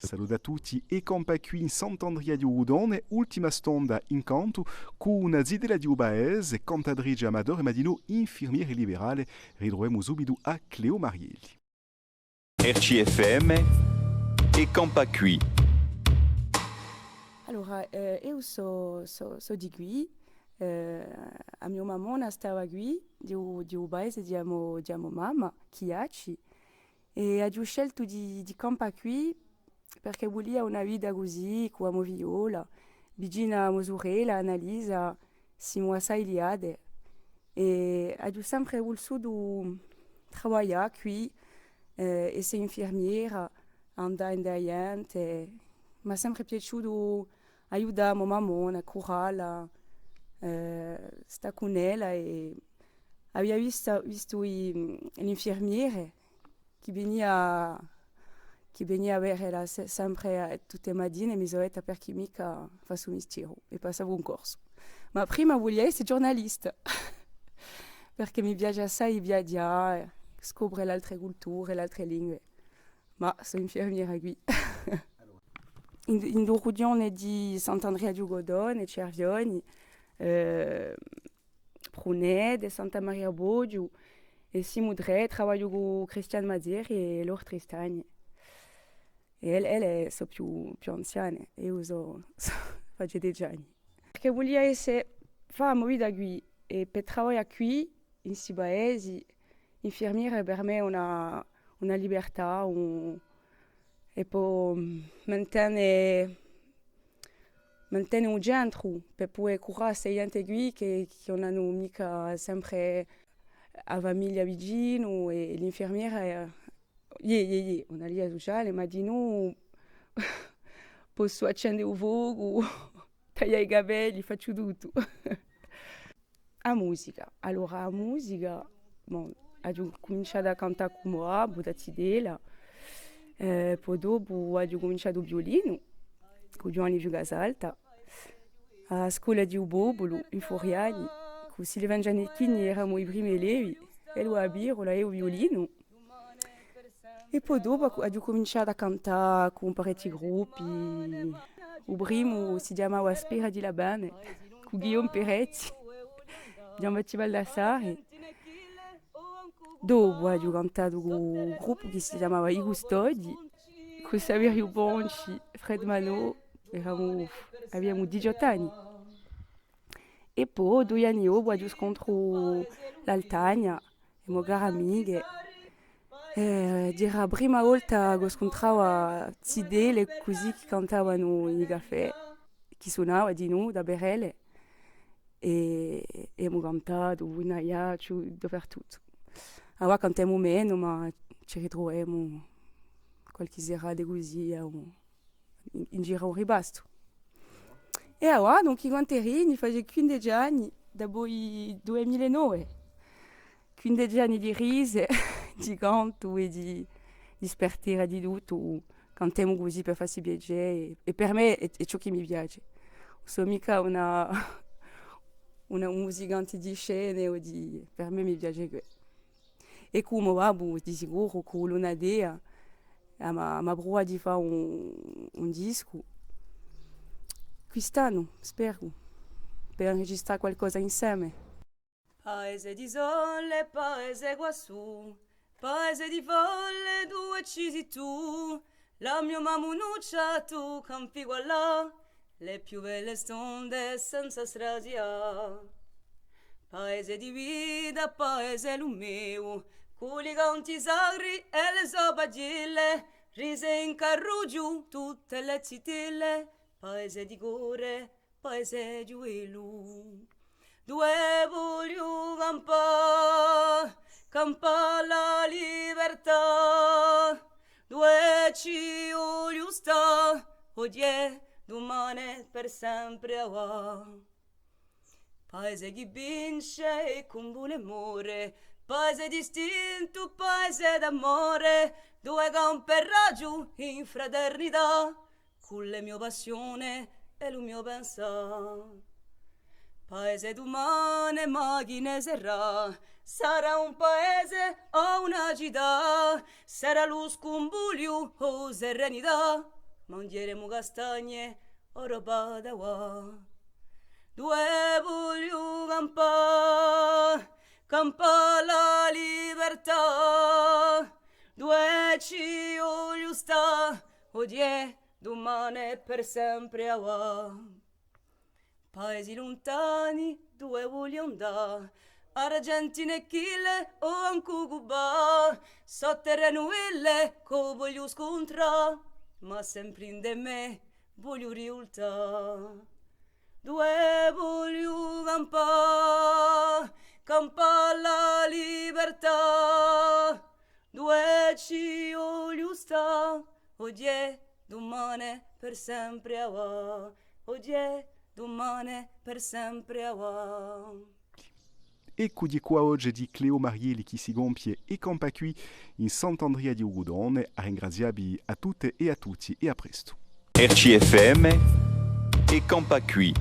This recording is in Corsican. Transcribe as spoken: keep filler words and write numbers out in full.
Salute à tutti è campà quì in Sant'Andria di u Guddone, ultima stonda in cantu, cù una zitella di u paese, cantatrice amatore, ma dinù infirmiera liberale, ritruvemu subitu à Cleo Marielli. R C F M, è campà quì. Allora, eh, eiu sò, sò, sò di quì, eh, a mo mammona stava quì, di u, di u paese di a mo, di a mo mamma, Chiaci, è aghju sceltu di, di campà quì perchè vulia una vita cusì, cù a mo figliola, vicina à a mo surella, Annalisa, simu assai liate. È aghju sempre vulsutu travaglià quì, eh, esse infirmiera, andà ind'è a ghjente. M'hà sempre piaciutu aiutà a mo mammona, curalla, eh, stà cun ella è avia vista, vistu i, l'infirmiere chì venia, chì venia à vedela se-, sempre, eh, tutte e matine, mi sò detta: perchè micca fà stu mistieru? È passava un corsu. Ma prima vulia esse ghjurnalista, perchè mi piace assai viaghjà, eh, scopre l'altre culture, l'altre lingue. Ma sò infirmiera quì. In, in u rughjone di Sant'Andria di u Guddone, Cervioni, eh, Pruneddu, Santa Maria Boghju, è simu trè, travagliu cù Christiane Mazzieri è Laure Tristani. È elle, elle sò più, più anziane, è eiu sò, sò, facciu dece anni. Perchè vulia esse, fà a mo vita quì, è per travaglià quì, in sti paesi, infirmiera per mè hè una, una libertà, un, è po, mm, mantene, mantene un centru per pudè curà sta ghjente quì chì, chì ùn anu micca sempre a famiglia vicinu è, è l'infirmiera hè, iè, iè, iè, una linea suciale, ma dinù possu accende u focu, taglià i capelli, facciu tuttu. A musica. Allora, a musica, bon, aghju cuminciatu à cantà cù mo babbu, da zitella, eh, po dopu aghju cuminciatu u viulinu, cù Ghjuvanni Fiucasalta, à a scola di u Populu, in Furiani, cù Sylvain Gianecchini eramu i primi elevi, ellu a viula è eiu u viulinu. È po dopu aghju, aghju cuminciatu à cantà cù parechji gruppi. U primu si chjamava Spera di Labane, cù Guillaume Peretti, Ghjuvan Batti Baldassarri. Dopu aghju cantatu cù un gruppu chì si chjamava I Custodi, cù Saveriu Bonci, Fred Manò, eramu, aviamu diciottu anni. È po, dui anni dopu, aghju scontru l'Altagna, e mo care amiche. Eh, era a prima volta ch'o scuntrava zitelle cusì chì cantavanu in i caffè, chì sunava dinù da per elle. È, è emu cantatu in Aiacciu, dapertuttu. Avà cantemu menu, ma ci ritruvemu qualchì serata cusì, eh, in, in giru à un ripastu. È avà, dunque, i canterini, face quindeci anni, da poi dui mila è nove. Quindeci anni di rise, di cantu è di, di spartera di tuttu. Cantemu cusì per fassi piacè è, è per mè hè, hè ciò chì mi piace. Ùn sò micca una, una musicante di scene o di, per mè mi piace què. È cù mo babbu, di sicuru, cù Luna Dea, emu, emu pruvatu di fà un, un discu. Quist'annu, speru, per registrà qualcosa inseme. Paese di sole, paese quassù, paese di folle, duve ci sì tù, la mio mamunuccia, tù campi quallà, le più belle stonde senza strasià. Paese di vita, paese lu meu, cù li canti sacri è le so paghjelle, rise in carrughju tutte le zitelle, paese di core, paese di velu. Duve vogliu campà, campà la libertà, duve ci vogliu stà, oghje, dumane, per sempre avà. Paese chì vince è cumbatte è more, paese d'istintu, paese d'amore, duve camperaghju in fraternità, cù le mio passione è lu mio pensà. Paese dumane, ma chì ne serà? Sarà un paese o una cità? Sarà lu scumbugliu o serenità? Manghjeremu castagne o roba d'acqua. Duve vogliu campà, campà la libertà. Duve ci vogliu stà, oghje, dumane, per sempre avà. Paesi luntani, duve vogliu andà, Argentina è Cile o ancu Cuba, sotterrenu ville ch'o vogliu scuntrà, ma sempri ind'è mè vogliu riultà. Duve vogliu campà, campà la libertà, duve ci vogliu stà, oghje, dumane, per sempre avà, oghje, dumane, per sempre avà. Eccu di quà oghje di Cleo Marielli chì si compie È campà quì in Sant'Andria di u Guddone, à ringrazià vi à tutte è à tutti è à prestu. R C F M, È campà quì.